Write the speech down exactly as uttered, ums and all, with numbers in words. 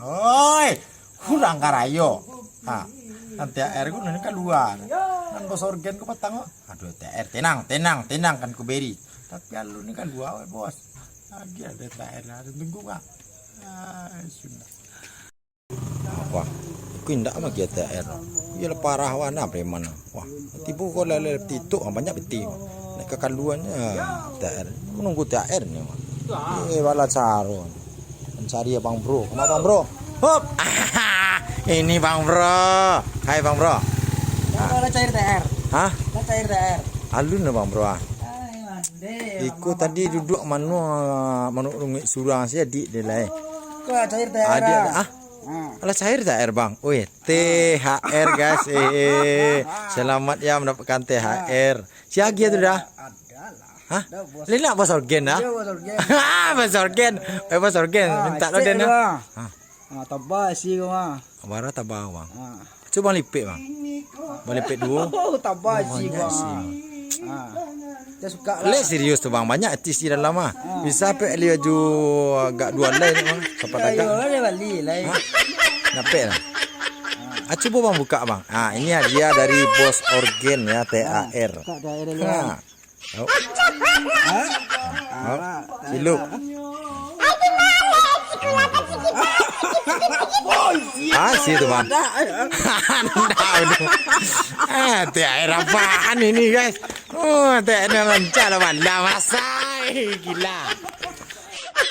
Oi, kurang karayo. Ha, nanti air ku nan kalua. Nan bos organ ku patang ko. Aduh, T R, tenang, tenang, tenang, kan ku beri. Tapi alun ni kalua, weh, bos. Lagi ada T R, ada tunggu, Bang. Ah, sudah. Wah, iku indak mah kia T R. Iyolah parah wah, nah preman. Wah, tibo ko lalai tituk, ah, banyak beti. Nak kakaluannyo T R. Menunggu T R ni mah. Eh, bala caro. Mencari Abang Bro. Kemana Bang Bro? Hop. Ini Bang Bro. Hai Bang Bro. Lah cair T R. Hah? Lah cair T R. Alun lah Bang Bro ah. Ai, mande. Iku tadi duduk mano, manuk runguik surang si adik dia lah. Kok lah cair T R? Adik ah. Ah. Alah cair T R, Bang. Oi, T H R, guys. Eh, eh. Selamat ya mendapatkan T H R. Si Agia tu dah. Adalah. Hah? Dah, bos. Lelak bos organ dah. Iya, bos organ. Bos organ. Eh, bos organ. Ah, minta lo cek den dah. Bang. Hah? Ah, tabah isi ko mah. Bara tabah, Bang? Ah. Cubo lipek, Bang. Balipek duo. Oh, tabah isi ko mah. Ah. Dia suka lah. Lek serius tu, Bang. Banyak isi dalam ah. Ah. Bisa pek li aju agak duo lai ni, Bang. Sapat agak. Ayo, ada bali lai. Hah? Napek lah. Ah, cubo Bang buka, Bang. Ah, ini hadiah dari bos organ ya, T A R. Buka dari luar. Ha. Au. Au. Ciluk. Ah, situ, Bang. Ndak, ndak. Ah, T H R apaan ini, guys? Oh, T H R rancak lah, Bang. Lah, masai. Gila.